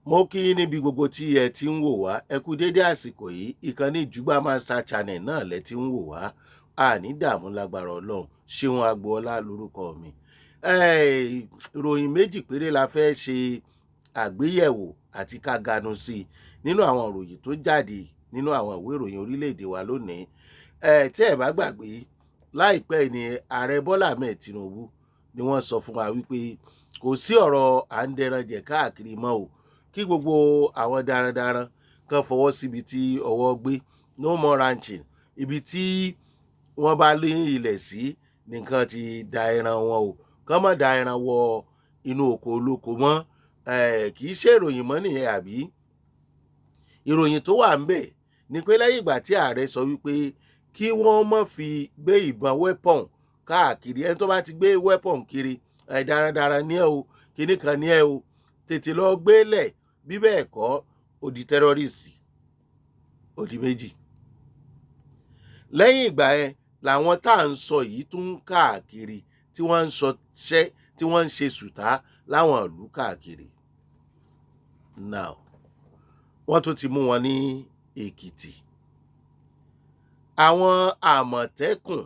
Mo kí yín níbi gbogbo tí ẹ ti ń wò wá. Ẹ kú déédé àsìkò yìí. Ìkànnì Jùgbà Master Channel náà lẹ ti ń wò wá. Àní dààmú lágbára Ọlọ́run. Ṣéun Agboola lórúkọ mi. Ìròyìn méjì péré la fẹ́ ṣe àgbéyẹ̀wò àti ká ganu sí i nínú àwọn ìròyìn tó jáde nínú àwọn ìwé ìròyìn orílẹ̀-èdè wa lónìí. Tí ẹ bá gbàgbé, láìpẹ́ ni Ààrẹ Bọ́lá Ahmed Tinubu ni wọ́n sọ fún wa wípé kò sí ọ̀rọ̀ à ń dẹran jẹ káàkiri mọ́ o, kí gbogbo àwọn darandaran kan fọwọ́ síbi tí ọwọ́ gbé. No more ranching. Ibi tí wọ́n bá lé ilẹ̀ sí nìkan ti da ẹran wọn o, kán má da ẹran wọ inú oko olóko mọ́. Kì í ṣe ìròyìn mọ́ nìyẹn, àbí? Ìròyìn tó wà ń bẹ̀ ni pé lẹ́yìn ìgbà tí ààrẹ sọ wípé kí wọ́n má fi gbé ìbọn, weapon káàkiri, ẹni tó bá ti gbé weapon kiri, ẹ̀ darandaran ní ẹ o, kinní kan ní ẹ o, tètè lọ gbélẹ̀, bí bẹ́ẹ̀ kọ́, ó di terrorist. Ó di méjì. Lẹ́yìn ìgbà yẹn làwọn tá à ń sọ yìí tún ń káàkiri, tí wọ́n ń ṣọṣẹ́, tí wọ́n ń ṣe sùtá láwọn ìlú káàkiri. Now, wọ́n tún ti mú wọn ní Èkìtì. Àwọn Àmọ̀tẹ́kùn,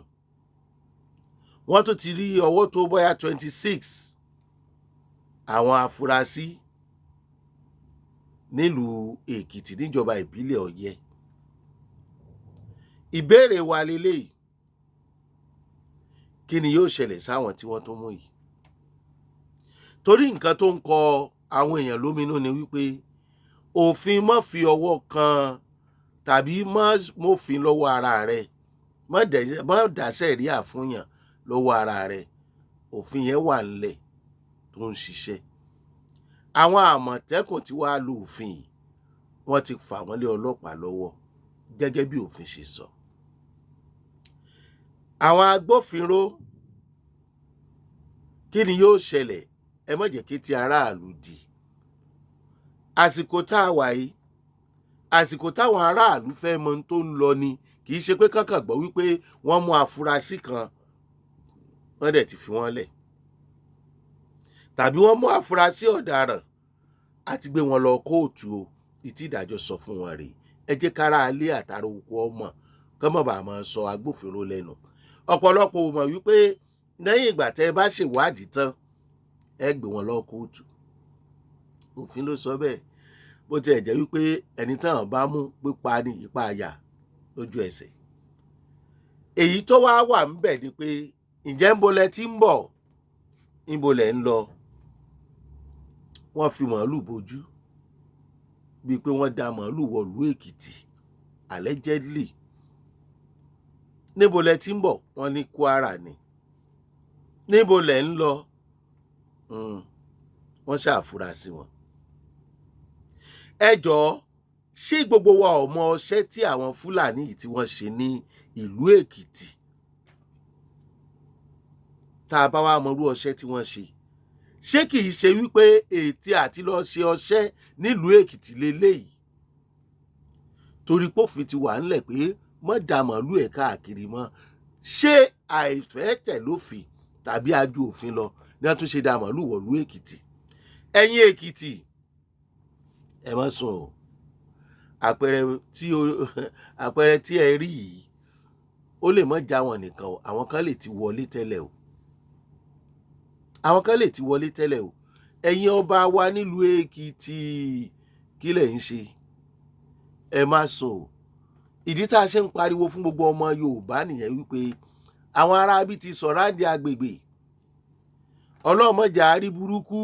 wọ́n tún ti rí ọwọ́ tó bóyá 26 àwọn afurasí nílùú Èkìtì, níjọba ìbílẹ̀ Ọ̀yẹ́. Ìbéèrè wa leléyìí: kí ni yóò ṣẹlẹ̀ sáwọn tí wọ́n tún mú yìí? Torí nǹkan tó ń kọ àwọn èèyàn lóminú ni wípé òfin má fi ọwọ́ kan tàbí má mófin lọ́wọ́ ara rẹ̀, má dá sẹ̀ríà fúnyàn lọ́wọ́ ara rẹ̀, òfin yẹn wà ńlẹ̀ tó ń ṣiṣẹ́. Àwọn Àmọ̀tẹ́kùn tí wàá lo òfin yìí, wọ́n ti fà wọ́n lé ọlọ́pàá lọ́wọ́ gẹ́gẹ́ bí òfin ṣe sọ. Àwọn agbófinró, kí ni yóò ṣẹlẹ̀? Ẹ má jẹ́ kí ti aráàlú di àsìkò tá a wà yìí. Àsìkò táwọn aráàlú fẹ́ mọ ohun tó ń lọ ni. Kì í ṣe pé kánkàn gbọ́ wípé wọ́n mú afurasí kan, wọ́n dẹ̀ ti fi wọ́n lẹ̀, tàbí wọ́n mú afurasí ọ̀daràn àti gbé wọn lọ kóòtù o, ìtí ìdájọ́ sọ fún wọn rèé. Ẹ jẹ́ kára alé àtàrà oko ọmọ kán mọ̀ bá máa sọ agbófinró lẹ́nu. Ọ̀pọ̀lọpọ̀ ò mọ̀ wípé lẹ́yìn ìgbà tẹ́ ẹ bá ṣèwádìí tán, ẹ gbé wọn lọ kóòtù. Òfin ló sọ bẹ́ẹ̀. Bó tiẹ̀ jẹ́ wípé ẹni táwọn bá mú, pípa ní ipa àyà lójú ẹsẹ̀. Èyí tó wá wà ń bẹ̀ ni pé, ǹjẹ́ ń bolẹ̀ tí ń bọ̀, níbo lẹ̀ ń lọ? Wọ́n fi màálù bojú bíi pé wọ́n da màálù wọ̀lú Èkìtì, allegedly. Níbo lẹ ti ń bọ̀? Wọ́n ní Kwara ni. Níbo lẹ ń lọ? Wọ́n ṣàfurasí wọn. Ẹ jọ̀ọ́, ṣé gbogbo wa ò mọ ọṣẹ́ tí àwọn Fúlàní yìí tí wọ́n ṣe ní ìlú Èkìtì? Tá a bá wá mọrú ọṣẹ́ tí wọ́n ṣe, ṣé kì í ṣe wípé ètí àti lọ́ọ́ ṣe ọṣẹ́ nílùú Èkìtì leléyìí? Torí pófin ti wà ńlẹ̀ pé mọ́ da màálù ẹ̀ káàkiri mọ́. Ṣé àìfẹ́ tẹ̀lófin tàbí ajú òfin lọ ní wọ́n tún ṣe da màálù wọ̀lú Èkìtì? Ẹ̀yin Èkìtì, ẹ má sùn o. Àpẹẹrẹ tí ẹ rí yìí, ó lè mọ́ já wọn nìkan o. Àwọn kan lè ti wọlé tẹ́lẹ̀ o, àwọn kan lè ti wọlé tẹ́lẹ̀ o. Ẹ̀yin ọba wa nílùú Èkìtì, kí lẹ̀ ń ṣe? Ẹ má sùn o. Ìdí tá a ṣe ń pariwo fún gbogbo ọmọ Yorùbá nìyẹn wípé àwọn aráabí ti surround agbègbè. Ọlọ́mọjà àrí burúkú.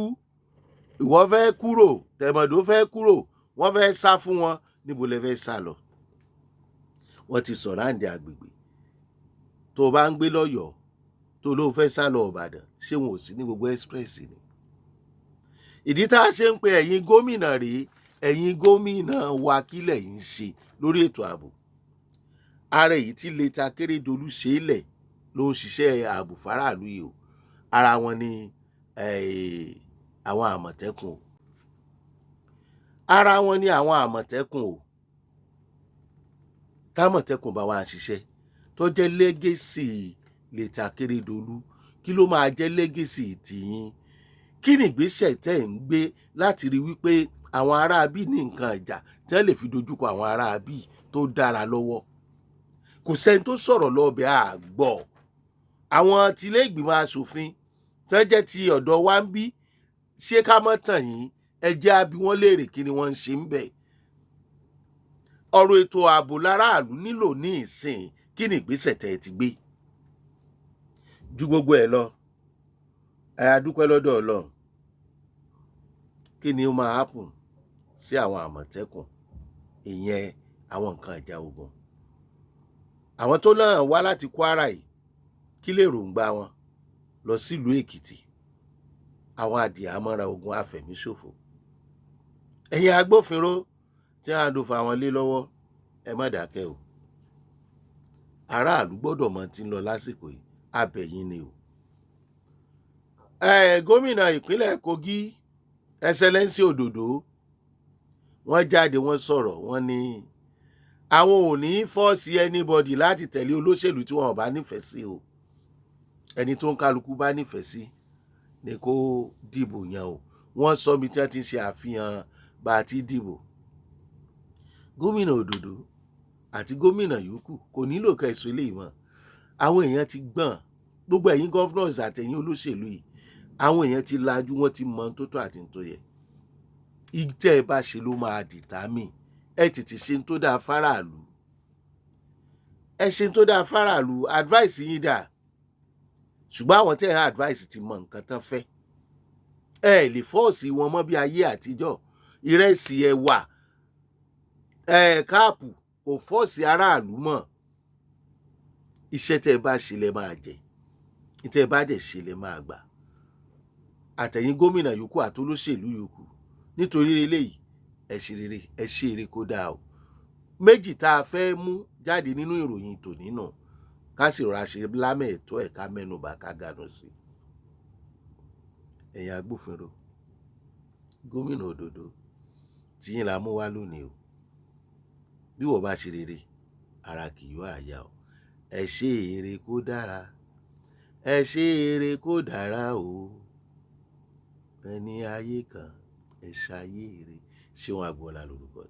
Ìwọ fẹ́ kúrò, tẹ̀mọ̀dó fẹ́ kúrò, wọ́n fẹ́ sá fún wọn. Níbo lẹ fẹ́ sá lọ? Wọ́n ti surround agbègbè. Tó o bá ń gbé lọ́yọ̀ọ́, tó ló fẹ́ sá lọ Ìbàdàn, ṣé wọn ò sí ní gbogbo express ni? Ìdí tá a ṣe ń pe ẹ̀yin gómìnà rèé. Ẹ̀yin gómìnà wa, kí lẹ̀yin ń ṣe lórí ètò ààbò? Ara èyí tí late Akérédolú ṣe é lẹ̀ ló ń ṣiṣẹ́ ààbò fáráàlú yìí o. Ara wọn ni àwọn Àmọ̀tẹ́kùn o. Ara wọn ni àwọn Àmọ̀tẹ́kùn o. Támọ̀tẹ́kùn bá wà ń ṣiṣẹ́ tó jẹ́ legacy late Akérédolú, kí ló máa jẹ́ legacy tìyín? Kí ni ìgbésẹ̀ tẹ́ ẹ̀ ń gbé láti rí wípé Àwọn aráabí ní nǹkan ìjà tí wọ́n lè fi dojúkọ àwọn aráabí tó dára lọ́wọ́. Kò sẹ́ni tó sọ̀rọ̀ lọ́bẹ̀ àgbọ̀. Àwọn tilé ìgbìmọ̀ asòfin tí wọ́n jẹ́ ti ọ̀dọ̀ wa ń bí, ṣé ká mọ́ tàn yín? Ẹ jẹ́ á bi wọ́n léèrè, kí ni wọ́n ń ṣe ń bẹ̀? Ọ̀rọ̀ ètò ààbò láràlú nílò ní ìsìn. Kí ni ìgbésẹ̀ tẹ́ ẹ ti gbé? Ju gbogbo ẹ̀ lọ, ẹ a dúpẹ́ lọ́dọ̀ Ọlọ́run. Kí ni ó máa happen sí àwọn Àmọ̀tẹ́kùn, ìyẹn àwọn nǹkan ìjà ogun, àwọn tó náà wá láti Kwara yìí? Kí lè ròǹgbà wọn lọ sílùú Èkìtì? Àwọn adìhámọ́ra ogun afẹ̀míṣòfò, ẹ̀yin agbófinró tí a dùn fún àwọn lé lọ́wọ́, ẹ má dákẹ́ o. Aráàlú gbọ́dọ̀ mọ tí ń lọ lásìkò yìí. Abẹ̀yìn ni o. Ẹ gómìnà ìpínlẹ̀ Kogi, Excellency Òdòdó, wọ́n jáde, wọ́n sọ̀rọ̀. Wọ́n ní àwọn ò ní force anybody láti tẹ̀lé olóṣèlú tí wọn ò bá nífẹ̀ẹ́ sí o. Ẹni tó ń kálukú bá nífẹ̀ẹ́ sí ni kó dìbò yẹn o. Wọ́n sọ mi tí wọ́n ti ń ṣe àfihàn bá a ti dìbò. Gómìnà Òdòdó àti gómìnà yòókù, kò nílò kẹsùn eléyìí mọ́. Àwọn èèyàn ti gbọ́n. Gbogbo ẹ̀yin governors àtẹ̀yin olóṣèlú yìí, àwọn èèyàn ti lajú, wọ́n ti mọ ohun tó tọ́ àti ohun tó yẹ. Ìtẹ́ ẹ bá ṣe ló máa determine. Ẹ tètè ṣe ń tó dáa fáráàlú, ẹ ṣe ń tó dáa fáráàlú. Advice yín dà, ṣùgbọ́n àwọn tẹ́ ẹ̀ ń advice ti mọ nǹkan tán fẹ́. Ẹ lè force wọn mọ́ bí ayé àtijọ́. Ìrẹsì, ẹ̀wà, ẹ̀ káàpù kò force aráàlú mọ́. Iṣẹ́ tẹ́ ẹ bá ṣe lẹ máa jẹ, tẹ́ ẹ bá dẹ̀ ṣe lẹ máa gbà. Àtẹ̀yìn gómìnà yòókù àtolóṣèlú yòókù, nítorí eléyìí, ẹ ṣe rere, ẹ ṣe eré kó dáa o. Méjì tá a fẹ́ mú jáde nínú ìròyìn tòní náà, ká sì rọra ṣe lámẹ̀ ẹ̀tọ́ ẹ̀, ká mẹ́nubà, ká ganu sí i. Ẹ̀yin agbófinró, gómìnà Òdòdó, tìyín la mú wá lónìí o. Bí wọ́n bá ṣe rere, ara kì yóò àyà o. Ẹ ṣe eré kó dára, ẹ ṣe eré kó dára o. Ẹni ayé kan, ẹ ṣayé eré. Ṣéun Agboola lórúkọ.